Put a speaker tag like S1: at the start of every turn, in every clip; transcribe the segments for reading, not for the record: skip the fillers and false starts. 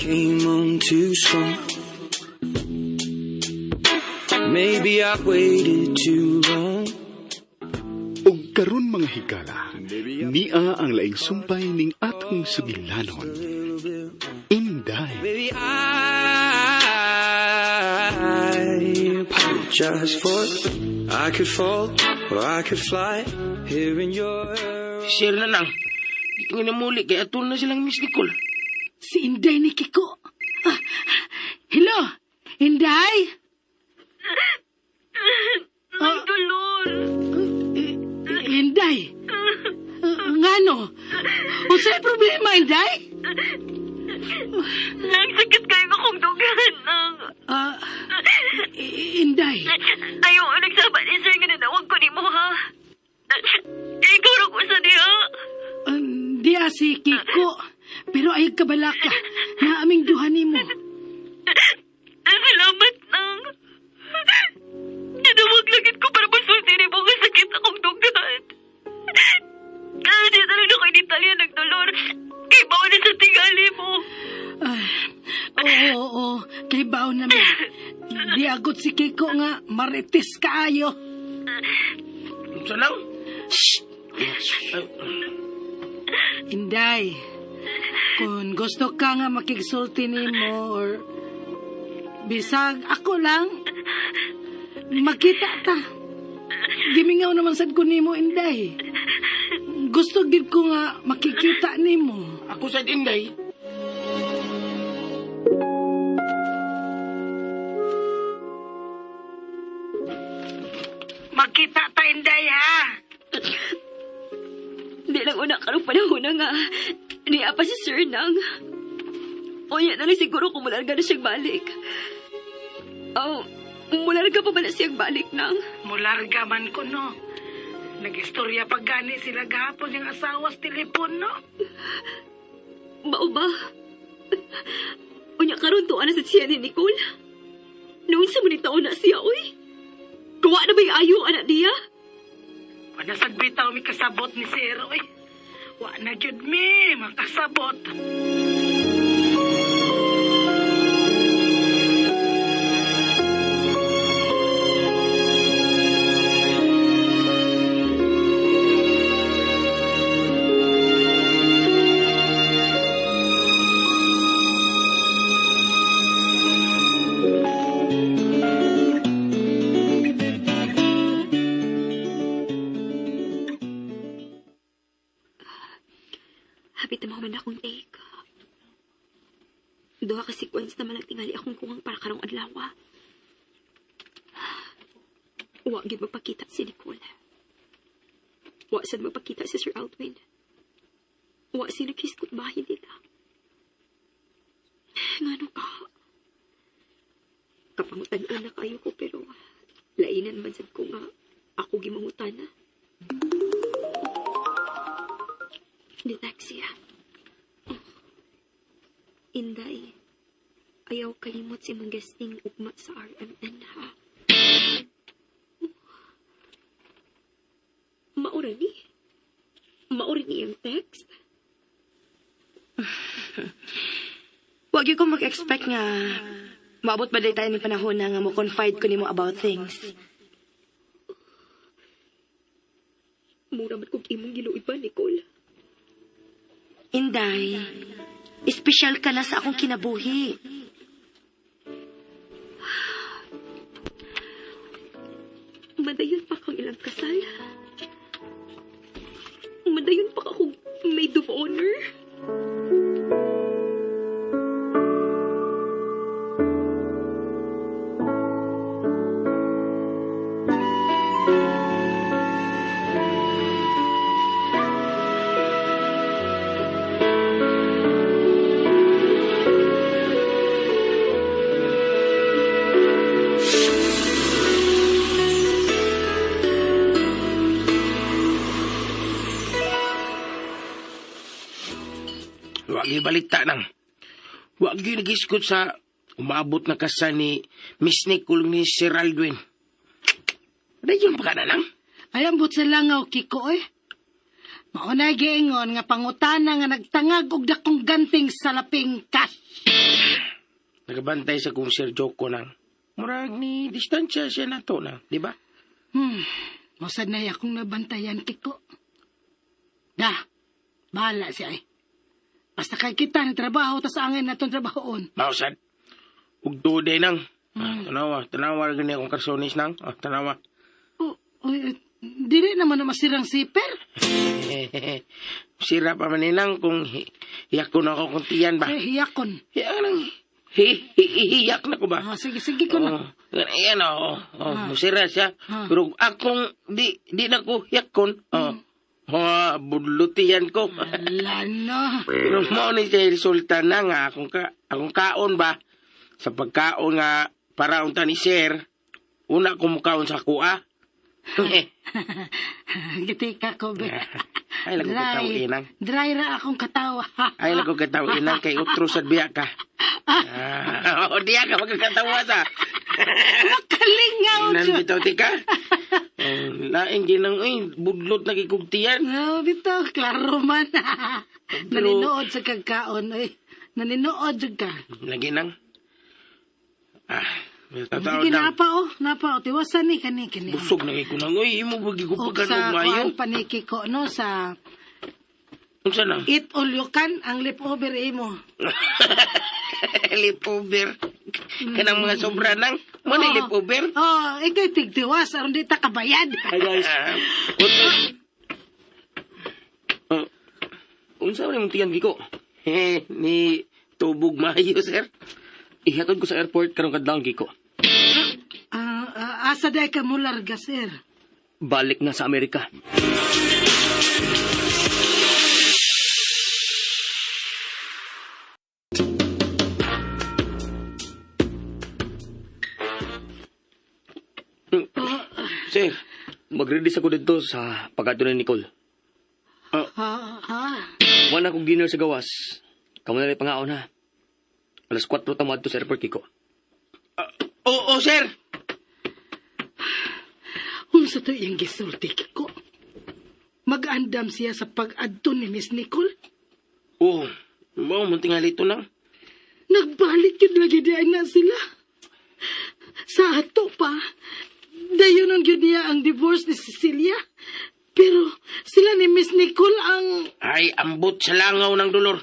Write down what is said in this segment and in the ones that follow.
S1: came on too strong. Maybe I waited too long.
S2: Ug karon mga higala, nia ang laing sumpay ning atong sugilanon. Inday.
S1: Maybe I apologize for I could fall or I could fly here in your
S3: Sir na lang. Di ko nga namuli kay atol na silang Miss Nicole.
S4: Si Inday ni Kiko. Ah, hello, Inday?
S5: Ang dolor.
S4: Eh, Inday? Ngano? Unsay problema, Inday?
S5: Nang sakit kayo akong dugan. Nang...
S4: Ah, Inday,
S5: Ayaw, nagsaba ni sir nga nanawag ko ni mo, ha? Ikaw ra ko sa diha.
S4: di si Kiko. Pero ay kabalaka na aming duha nimo.
S5: Salamat, nang. Nanawag langit ko para masulti ni mo nga sakit akong dugan. Di talaga ko in Italia nagdolor. Kay bawa na sa tingali mo.
S4: Ay, oo, oo, oo. Kay baon naman. Di agot si Kiko nga marites kaayo.
S3: Unsa lang?
S4: Shh!
S3: Ay,
S4: Inday, kung gusto ka nga makigsulti nimo or bisag ako lang, makita ta. Gimingaw naman sad ko nimo, Inday. Gusto gid ko nga makikita nimo.
S3: Ako sa Inday.
S4: Makita ta, Inday, ha?
S5: Di lang una karong panahon na nga. Niya pa si Sir Nang. Unya na lang siguro kung mularga na siyang balik. Oh, mularga pa ba na siyang balik, Nang?
S4: Mularga man ko, no. Nag-istorya pa gani sila gahapon yung asawa sa telepon, no?
S5: Mao ba? Unya karon tuwa na sa siya ni Nicole. Noon sa manit taon na siya, uy. Kuha na ba yung ayo, anak niya?
S4: Wala sagbitaw mi kasabot ni Sir, oy. Wa na gyud mi makasabot.
S5: Hapit na mahuman akong take. Duha ka sequence naman ang tingali akong kuwang para karong adlaw. Wa gyud magpakita si Nicole. Wa sad magpakita si Sir Aldwin. Wa sila kiskot bahin nila. Ngano ka? Kapangutan-an na kayo ko pero lainan man sad ko nga ako gimangutan na. Ni-text siya. Oh. Inday, ayaw kalimot si imong guesting ugma sa RMN ha. Oh. Maura ni. Maura ni ang text.
S6: Wag gyud ko mag-expect nga maabot ba day tayo ng panahon na nga mo confide ko nimo about things.
S5: Mura man kog imong giluoy ba, Nicole?
S6: Inday, espesyal ka na sa akong kinabuhi.
S5: Madayon pa kang ilang kasal. Madayon pa akong maid of honor.
S3: Wa gyud balita nang. Wa gyud nagiskot sa umaabot na kasa ni Miss Nicole ni Sir Aldwin. Dayon pa ka na lang.
S4: Ay, ambot sa langaw, Kiko, eh. Maunay giingon nga pangutana nga nagtangag og dakong ganting sa laping cash.
S3: Nagabantay sa kong Sir Joko nang. Murag ni distansya siya nato na, di ba?
S4: Mosad na akong nabantayan, Kiko. Da, bahala siya eh. Basta kay kita ng trabaho, tas angin na itong trabahoon.
S3: Mausad. Ug duday nang. Ah, tanawa, tanawa gani akong karsonis nang. Ah, tanawa.
S4: Oh, oy, dili naman na masirang siper.
S3: Sira pa man nang kung hiyak ko na ako kung tiyan ba.
S4: Eh, hiyakon.
S3: Hiyak nang. Hiyak na ko ba?
S4: Oh, sige, sige ko na.
S3: Oh, yan oh, oh, musira siya.
S4: Ah.
S3: Pero akong di na ko hiyakon. Oh. Oh, budlutian ko.
S4: Ala, no.
S3: Pero mao ni siya resulta na nga akong kaon ba sa pagkaon nga para unta ni sir una ko mukaon sa kuha.
S4: Giti ka ko, be.
S3: Ay lago kataw inang.
S4: Dry ra akong katawa.
S3: Ay lago kataw inang kay utro sad biya ka. Ah, o diya ka magkakatawa sa.
S4: Makalingaw
S3: Nan
S4: siya.
S3: bitaw ti ka. Oh, laing ginang ay budlot na kikugtiyan.
S4: No, bitaw, klaro man.
S3: Pero-
S4: Naninood sa kagkaon, eh. Naninood jud ka.
S3: Lagi nang. Ah, tataw
S4: Sige,
S3: na.
S4: napa oh, napa oh. Tiwasan ni kani kani.
S3: Busog na kay kunang oy imo bagi ko
S4: Og
S3: pagkanog
S4: sa
S3: mayo.
S4: kuan paniki ko no sa
S3: Unsa na?
S4: eat all you can ang leftover imo.
S3: Leftover. Kanang mga sobra nang. Mo ni
S4: Oo.
S3: leftover.
S4: Oh, ikay tigtiwas aron di ta kabayad.
S7: Hi guys.
S3: Ah, oh,
S7: Unsa man imong tiyan Kiko?
S3: eh, ni tubog mayo, sir.
S7: Ihatod ko sa airport karong kadlawon Kiko.
S4: Ah, asa day ka mularga sir.
S7: Balik na sa Amerika.
S3: Sir,
S7: Mag-release ako dito sa pagkadto ni Nicole.
S4: Ha, ha.
S7: Wala akong dinner sa gawas. Kamo na rin pangaon ha. Alas 4 ta moadto sa airport Kiko.
S3: oo, oh, sir.
S4: Unsa to iyang gisulti ko? Mag-andam siya sa pag-adto ni Miss Nicole.
S3: Oh, mao man tingali ito nang.
S4: Nagbalik yun lagi di ay na sila. Sa ato pa, dayon ang yun niya ang divorce ni Cecilia. Pero sila ni Miss Nicole ang...
S3: Ay, ambot sa langaw ng dolor.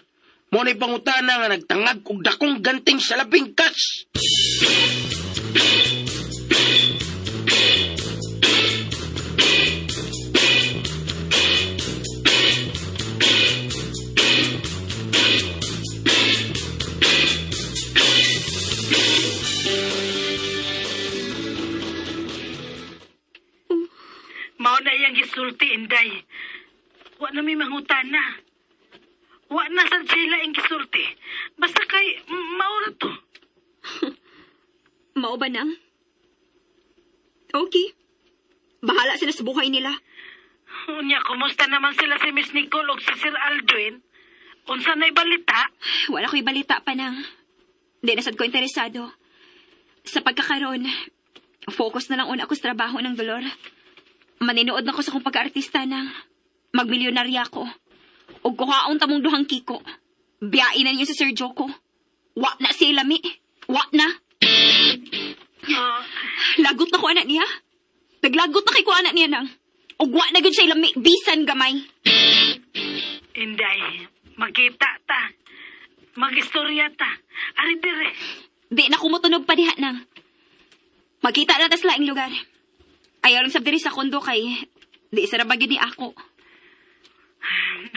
S3: Mo ni pangutana nga nagtangag og dakong ganting sa labing kas.
S4: Mao na iyang gisulti, Inday. Wa na may mangutana. Wa na sa sila ang gisulti. Basta kay mao ra to.
S5: Mao ba nang? Okay. Bahala sila sa buhay nila.
S4: Unya, kumusta naman sila si Miss Nicole ug si Sir Aldwin? Unsa na'y balita?
S5: Wala ko'y balita pa nang. Di na sad ko interesado. Sa pagkakaroon, focus na lang una ako sa trabaho ng dolor. Maninood na ko sa kong pag-artista nang magmilyonarya ko. Og kuhaon tamong duhang kiko. Biyain na niyo si Sir Joko. Wa na siya lami. Wa na. Lagot na ko anak niya. Naglagot na kay ko anak niya nang. Og wa na gyud siya lami bisan gamay.
S4: Inday, magkita ta. Magistorya ta. Ari dire.
S5: Di na kumutunog pa diha nang. Magkita na tas laing lugar. Ayaw lang sab diri sa kondo kay di sa gyud ni ako.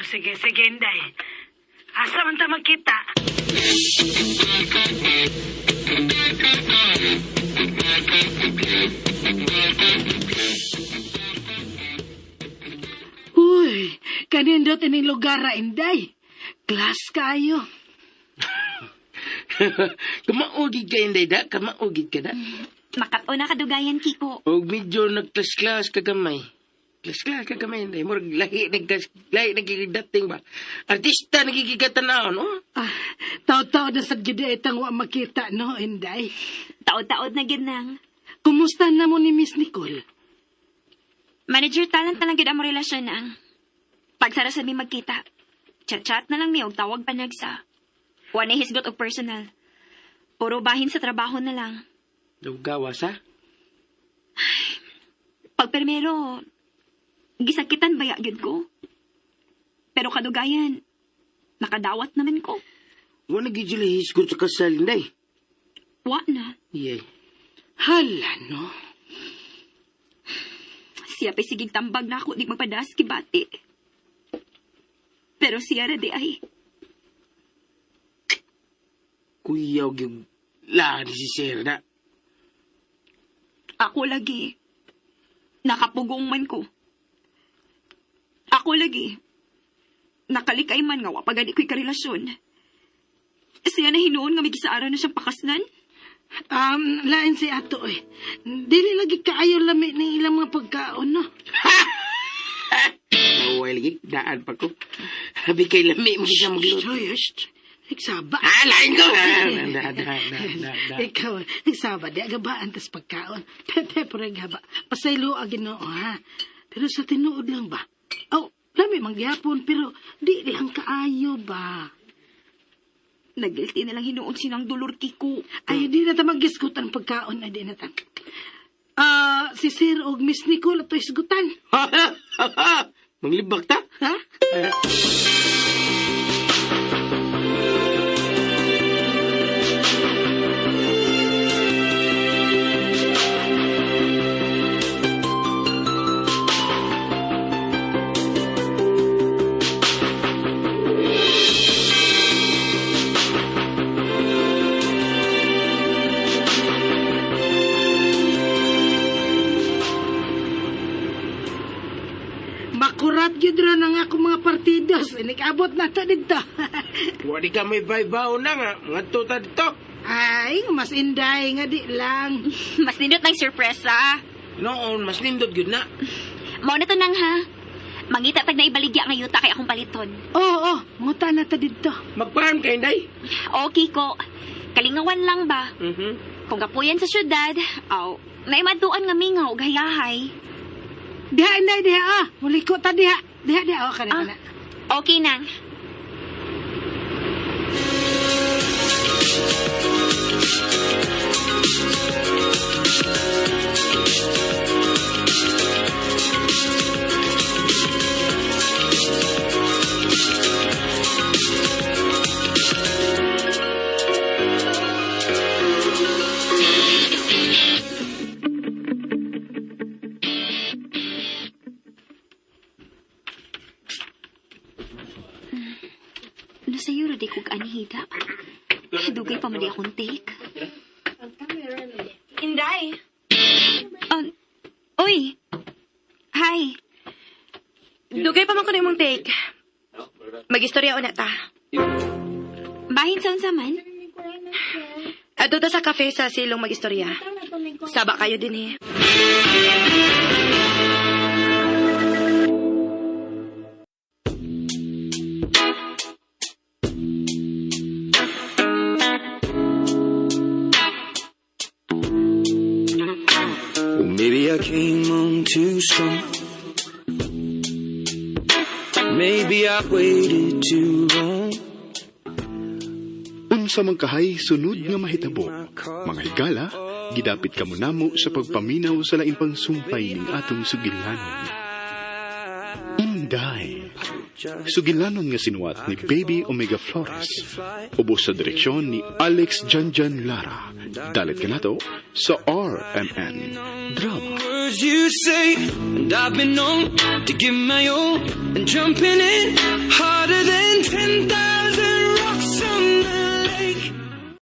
S4: Sige, sige, Inday. Asa man ta magkita? Uy, kanindot ining lugar ra, Inday. Class kayo.
S3: Kamaugid ka, Inday, da? Kamaugid ka, da?
S5: Makato na kadugayan Kiko.
S3: Og medyo nagklas-klas ka gamay. Klas-klas ka gamay, Inday. Murag lahi nagkas, lahi nagkikidating ba? Artista nagkikigatan no?
S4: Ah, taw-taw na sa gyud itang wa makita, no, Inday?
S5: Taod-taod na gyud nang.
S4: Kumusta na mo ni Miss Nicole?
S5: Manager talent na lang gyud ang relasyon nang. Pag Tagsa ra sa mi magkita. Chat-chat na lang mi og tawag panagsa. Wa na hisgot og personal. Puro bahin sa trabaho na lang.
S3: Gawas, ha?
S5: Pag permero, gisakitan baya gyud ko. Pero kadugayan, nakadawat naman ko.
S3: Wa na gyud sila hisgot sa kasal, Inday.
S5: Wa na.
S3: Yeah.
S4: Hala, no?
S5: Siya pa'y sigig tambag na ako di magpadas kibati. Pero siya ra di ay.
S3: Kuyaw gyud lahan si sir na.
S5: Ako lagi. Nakapugong man ko. Ako lagi. Nakalikay man nga wa pa gani ko'y karelasyon. Siya na hinuon nga may gisaara na siyang pakasnan.
S4: Lain si ato eh. Dili lagi kaayo lami ng ilang mga pagkaon, no?
S3: Naway lagi, daan pa ko. Habi kay lami mo siya magluto.
S4: Hoy, hush. Nagsaba.
S3: Ah, lain ko! Ah, da, da, da, da, da.
S4: Ikaw, nagsaba. Di agabaan tas pagkaon. Pepe, pura gaba. Pasaylo ang Ginoo, ha? Pero sa tinuod lang ba? Oh, lami mangyapon, pero di lang kaayo ba?
S5: Nagilti na lang hinuon sinang Dolor Kiko.
S4: Ay, di na ta magisgutan pagkaon. Ay, di na ta. Ah, si Sir og Miss Nicole ato isgutan.
S3: Manglibak ta?
S4: Ha? Makurat gyud ra na nga akong mga partidos. Inikabot na to dito.
S3: Wa di ka may baybaw na nga. Mga tuta dito.
S4: Ay, mas inday nga di lang.
S5: Mas nindot ng sorpresa.
S3: Noon, mas nindot gyud na.
S5: Mao na to nang ha. Mangita tag na ibaligya nga yuta kay akong paliton.
S4: Oo, oh, nguta na ta dito.
S3: Magparam kay Inday.
S5: Okay ko. Kalingawan lang ba?
S3: Mhm.
S5: Kung kapuyan sa syudad, aw, naimaduan nga mingaw og hayahay.
S4: Diha, inday, diha, ah. Muliko ta diha. Diha, diha, oh, kana,
S5: Ah.
S4: kana.
S5: Okay nang. Nasa iyo ra di kog anhida. Dugay pa man di akong take.
S6: Inday!
S5: Uy. Hi.
S6: Dugay pa man ko na imong take. Mag-istorya una ta.
S5: Bahin sa unsa man?
S6: Adto ta sa cafe sa silong mag-istorya. Saba kayo din eh.
S1: Well, maybe I came on too strong. Maybe I waited too long.
S2: Unsa man kahay sunod nga mahitabo, mga higala, gidapit kamo namo sa pagpaminaw sa lain pang sumpay ning atong sugilanon. Inday. Sugilanon nga sinuwat ni Baby Omega Flores. Ubos sa direksyon ni Alex Janjan Lara. Dalit kanato sa RMN Drama.
S1: Words you say, and I've been known to give my all, and jumping in harder than 10,000.